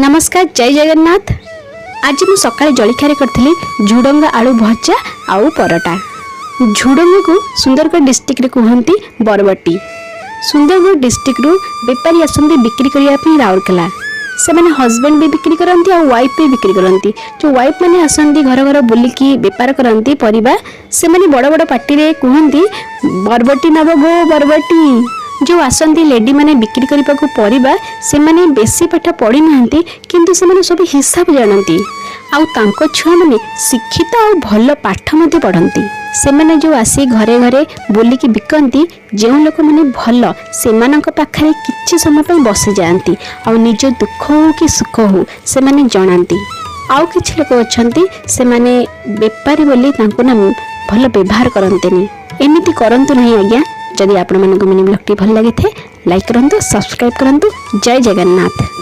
ନମସ୍କାର, ଜୟ ଜଗନ୍ନାଥ। ଆଜି ମୁଁ ସକାଳେ ଜଳଖିଆରେ କରିଥିଲି ଝୁଡ଼ଙ୍ଗ ଆଳୁ ଭଜା ଆଉ ପରଟା। ଝୁଡ଼ଙ୍ଗକୁ ସୁନ୍ଦରଗଡ଼ ଡିଷ୍ଟ୍ରିକ୍ଟରେ କୁହନ୍ତି ବରବଟି। ସୁନ୍ଦରଗଡ଼ ଡିଷ୍ଟ୍ରିକ୍ଟରୁ ବେପାରୀ ଆସନ୍ତି ବିକ୍ରି କରିବା ପାଇଁ ରାଉରକେଲା। ସେମାନେ ହଜବେଣ୍ଡ ବି ବିକ୍ରି କରନ୍ତି ଆଉ ୱାଇଫ୍ ବି ବିକ୍ରି କରନ୍ତି। ଯେଉଁ ୱାଇଫ୍ ମାନେ ଆସନ୍ତି, ଘର ଘର ବୁଲିକି ବେପାର କରନ୍ତି ପରିବା, ସେମାନେ ବଡ଼ ବଡ଼ ପାଟିରେ କୁହନ୍ତି, "ବରବଟି ନବ ଗୋ ବରବଟି।" ଯେଉଁ ଆସନ୍ତି ଲେଡି ମାନେ ବିକ୍ରି କରିବାକୁ ପରିବା, ସେମାନେ ବେଶୀ ପାଠ ପଢ଼ିନାହାନ୍ତି, କିନ୍ତୁ ସେମାନେ ସବୁ ହିସାବ ଜାଣନ୍ତି ଆଉ ତାଙ୍କ ଛୁଆମାନେ ଶିକ୍ଷିତ ଆଉ ଭଲ ପାଠ ମଧ୍ୟ ପଢ଼ନ୍ତି। ସେମାନେ ଯେଉଁ ଆସି ଘରେ ଘରେ ବୁଲିକି ବିକନ୍ତି, ଯେଉଁ ଲୋକମାନେ ଭଲ, ସେମାନଙ୍କ ପାଖରେ କିଛି ସମୟ ପାଇଁ ବସିଯାଆନ୍ତି ଆଉ ନିଜ ଦୁଃଖ ହଉ କି ସୁଖ ହଉ, ସେମାନେ ଜଣାନ୍ତି। ଆଉ କିଛି ଲୋକ ଅଛନ୍ତି, ସେମାନେ ବେପାରୀ ବୋଲି ତାଙ୍କୁ ନା ଭଲ ବ୍ୟବହାର କରନ୍ତିନି। ଏମିତି କରନ୍ତୁ ନାହିଁ ଆଜ୍ଞା। ଯଦି ଆପଣମାନଙ୍କୁ ମିନି ବ୍ଲଗ୍ଟି ଭଲ ଲାଗିଥାଏ, ଲାଇକ୍ କରନ୍ତୁ, ସବସ୍କ୍ରାଇବ୍ କରନ୍ତୁ। ଜୟ ଜଗନ୍ନାଥ।